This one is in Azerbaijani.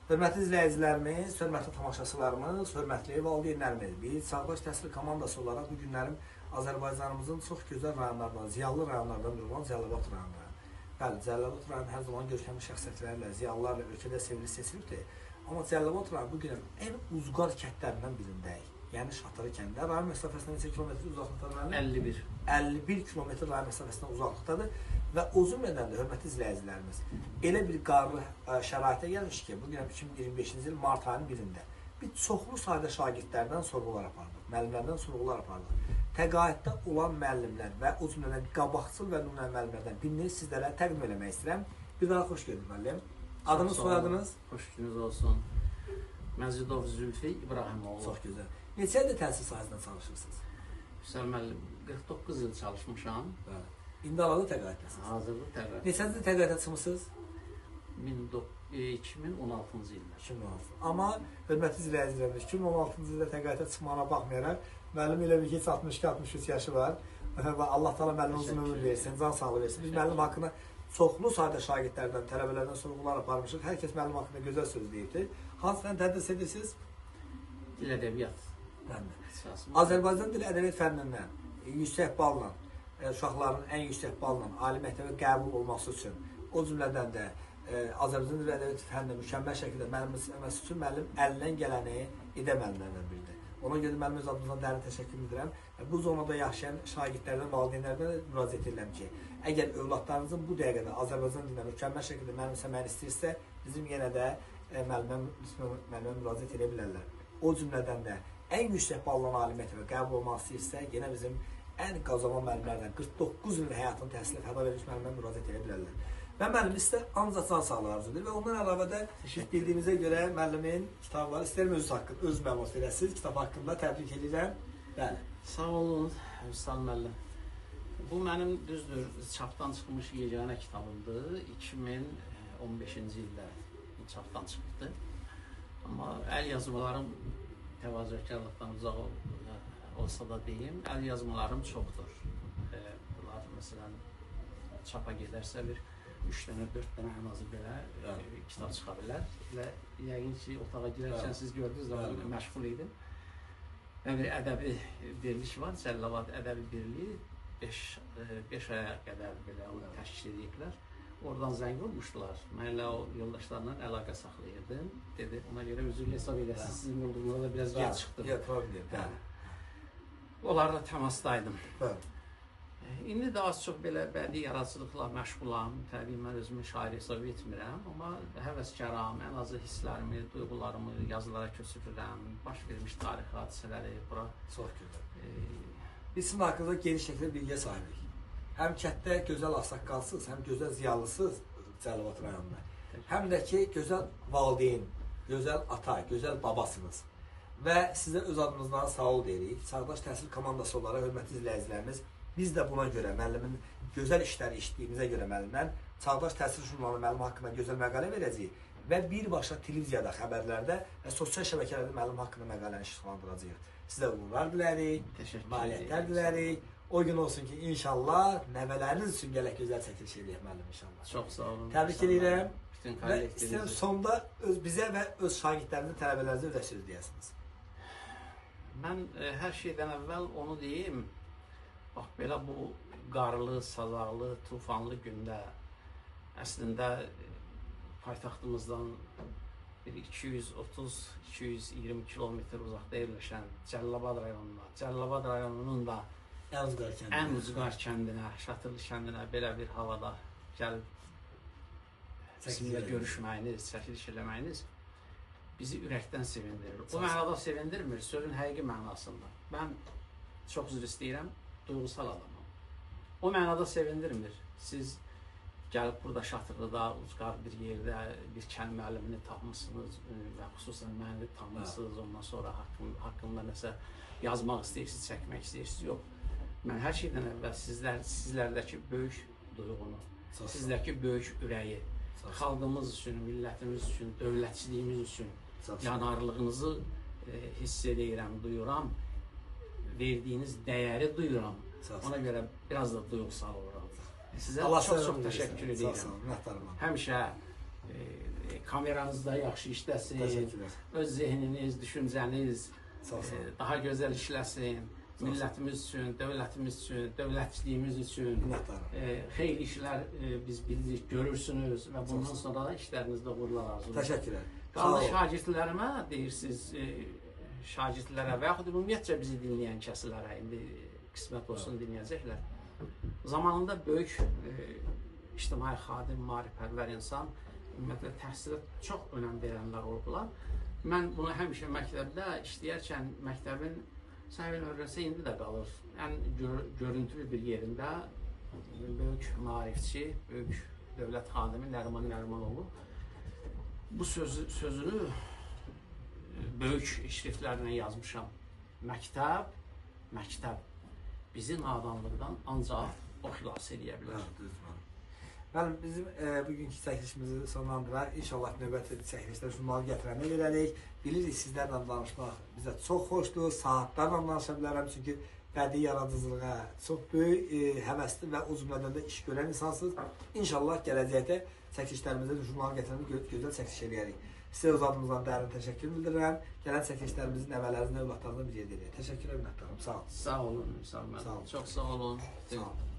Hörmətli izləyicilərimiz, hörmətli tamaşaçılarımız, hörmətli valideynlərimiz, biz Çağdaş Təhsil komandası olaraq bu günlərim Azərbaycanımızın çox gözəl rayonlarından, ziyalı rayonlardan biri olan Cəlilabad rayonunda. Bəli, Cəlilabad rayonu hər zaman görkəmli şəxsiyyətlərlə, ziyalılarla ölkədə sevilib seçilibdir. Amma Cəlilabad rayonu bu günün ən uzqar kəndlərindən birindəyik. Yəni Şatırı kəndində. Rayon məsafəsindən neçə kilometr uzaqlıqdadır müəllim? 51. 51 kilometr rayon məsafəsindən uzaqlıqdadır və o cümlədən də hörmətli izləyicilərimiz elə bir qarlı şəraitə gəlmiş ki, bu gün 2025-ci il mart ayının 1-də biz çoxlu sayda şagirdlərdən sorğular apardıq, müəllimlərdən sorğular apardıq. Təqaüddə olan müəllimlər və o cümlədən qabaqcıl və nümunəli müəllimlərdən birini sizlərə təqdim eləmək istəyirəm. Bir daha xoş gördük müəllim. Adınız, soyadınız? Xoş gününüz olsun. Məcidov Zülfi İbrahimoğlu. Çox gözəl. Neçə ildir təhsil sahəsində çalışırsınız? Hüseyn müəllim, 49 il çalışmışam. Bəli. İndi hal-hazırda təqaüddəsiniz. Hazırda təqaüd. Neçənci il təqaüdə çıxmısınız? 2016-cı ildə. 2016. Amma hörmətli izləyicilərimiz, 2016-cı ildə təqaüdə çıxmağına baxmayaraq, müəllim elə bil ki, heç 62-63 yaşı var. Və Allah Taala müəllimə uzun ömür versin, can sağlığı versin. Biz müəllim haqqında çoxlu sayda şagirdlərdən, tələbələrdən sorğular aparmışıq. Hər kəs müəllim haqqında gözəl söz deyibdi. Hansı fənn tədris edirsiniz? Dil ədəbiyyat. Fənni. Azərbaycan dili ədəbiyyat fənnindən yüksək balla, uşaqların ən yüksək balla ali məktəbə qəbul olması üçün, o cümlədən də Azərbaycan dili ədəbiyyat fənnini mükəmməl şəkildə mənimsəməsi üçün müəllim əlindən gələni edə müəllimlərdən biridir. Ona görə müəllim öz adınızdan dərin təşəkkür edirəm. Bu zonada yaşayan şagirdlərdən, valideynlərdən də müraciət edirəm ki, əgər övladlarınızın bu dəqiqədə Azərbaycan dilini mükəmməl şəkildə mənimsəməni istəyirsə, bizim yenə də müəllimə müraciət edə bilərlər. O cümlədən də ən yüksək balla ali məktəbə qəbul olmaq istəyirsə, yenə bizim ən qazaman müəllimlərdən 49 ilin həyatını təhsilə fəda vermiş müəllimə müraciət edə bilərlər. Və müəllim istə ancaq can sağlığı arzu edir və ondan əlavə də bildiyimizə görə müəllimin kitabı var. İstəyirəm özünüz haqqında, öz məlumat verəsiniz. Kitab haqqında təbrik edirəm. Bəli. Sağ olun, Vüsal müəllim. Bu mənim düzdür, çapdan çıxmış yeganə kitabımdır. 2015-ci ildə çapdan çıxıbdır. Amma əl yazmalarım təvazökarlıqdan uzaq olsa da deyim, əl yazmalarım çoxdur. Bunlar məsələn çapa gedərsə bir 3 dənə, 4 dənə ən azı belə kitab çıxa bilər. Elə yəqin ki, otağa girərkən siz gördünüz, məşğul idim. Və bir ədəbi birlik var, Cəlilabad Ədəbi Birliyi 5 aya qədər belə onu təşkil ediblər. Oradan zəng vurmuşdular. Mən elə o yoldaşlarla əlaqə saxlayırdım. Dedi, ona görə üzrlə hesab edəsiniz, sizin olduğunuzda da biraz gec çıxdım. Yox, problem deyil. Bəli. Onlarla təmasdaydım. Bəli. İndi də az çox belə bədii yaradıcılıqla məşğulam. Təbii mən özümü şair hesab etmirəm, amma həvəskaram, ən azı hisslərimi, duyğularımı yazılara köçürürəm, baş vermiş tarixi hadisələri bura. Çox gözəl. Biz sizin haqqınızda geniş şəkildə bilgiyə sahibik. Həm kənddə gözəl ağsaqqalsınız, həm gözəl ziyalısınız Cəlilabad rayonunda. Həm də ki, gözəl valideyn, gözəl ata, gözəl babasınız. Və sizə öz adımızdan sağ ol deyirik. Çağdaş Təhsil komandası olaraq hörmətli izləyicilərimiz, biz də buna görə, müəllimin gözəl işləri işlədiyimizə görə müəllimdən Çağdaş Təhsil jurnalı müəllim haqqında gözəl məqalə verəcəyik və birbaşa televiziyada, xəbərlərdə və sosial şəbəkələrdə müəllim haqqında məqaləni işıqlandıracağıq. Sizə uğurlar dilərik, nailiyyətlər dilərik. O gün olsun ki, inşallah nəvələriniz üçün gələk gözəl çəkiliş eləyək müəllim inşallah. Çox sağ olun. Təbrik edirəm. Bütün Və istəyirəm sonda öz bizə və öz şagirdlərinizə, tələbələrinizə öz söz deyəsiniz. Mən hər şeydən əvvəl onu deyim. Bax, belə bu qarlı, sazaqlı, tufanlı gündə əslində paytaxtımızdan bir 230-220 kilometr uzaqda yerləşən Cəlilabad rayonuna, Cəlilabad rayonunun da ən ucqar kəndinə, Şatırlı kəndinə belə bir havada gəlib bizimlə görüşməyiniz, çəkiliş eləməyiniz bizi ürəkdən sevindirir. O mənada sevindirmir, sözün həqiqi mənasında. Mən çox üzr istəyirəm, duyğusal adamam. O mənada sevindirmir. Siz gəlib burada Şatırlıda, ucqar bir yerdə bir kənd müəllimini tapmışsınız və xüsusən məni tanırsınız, ondan sonra haqqında nəsə yazmaq istəyirsiniz, çəkmək istəyirsiniz. Yox. Mən hər şeydən əvvəl sizlərdəki böyük duyğunu, sizdəki böyük ürəyi, xalqımız üçün, millətimiz üçün, dövlətçiliyimiz üçün yanarlığınızı hiss edirəm, duyuram, verdiyiniz dəyəri duyuram. Ona görə biraz da duyğusal oluram. Sizə çox-çox təşəkkür edirəm. Həmişə Kameranız da yaxşı işləsin. Təşəkkürlər. Öz zehniniz, düşüncəniz Çox sağ olun. daha gözəl işləsin. Millətimiz üçün, dövlətimiz üçün, dövlətçiliyimiz üçün Minnətdaram. Xeyli işlər biz bilirik, görürsünüz və bundan sonra da işlərinizdə uğurlar arzulayıram. Təşəkkürlər. Sağ Qaldı olun. şagirdlərimə deyirsiniz, şagirdlərə və yaxud ümumiyyətcə bizi dinləyən kəslərə indi qismət olsun dinləyəcəklər. Zamanında böyük ictimai xadim, maarifpərvər insan, ümumiyyətlə təhsilə çox önəm verənlər oldular. Mən bunu həmişə məktəbdə işləyərkən məktəbin səhv öyrənsə indi də qalır. Ən görüntülü bir yerində böyük maarifçi, böyük dövlət xadimi Nəriman Nərimanoğlu bu sözünü böyük şriftlərlə yazmışam. Məktəb, məktəb bizi nadanlıqdan ancaq o xilas eləyə bilər. Müəllim, bizim bugünkü çəkilişimizi sonlandıraq. İnşallah növbəti çəkilişdə jurnalı gətirənə verərik. Bilirik sizlərlə danışmaq bizə çox xoşdur. Saatlarla danışa bilərəm çünki bədii yaradıcılığa çox böyük həvəsli və o cümlədən də iş görən insansınız. İnşallah gələcəkdə çəkilişlərimizdə jurnalı gətirəndə gözəl çəkiliş eləyərik. Sizə öz adımızdan dərin təşəkkür bildirirəm. Gələn çəkilişlərimizi nəvələrinizlə, övladlarınızla bir yerdə eləyək. Təşəkkürlər, minnətdarım. Sağ olun. Sağ olun, Vüsal müəllim. Sağ olun. Çox sağ olun. Sağ olun.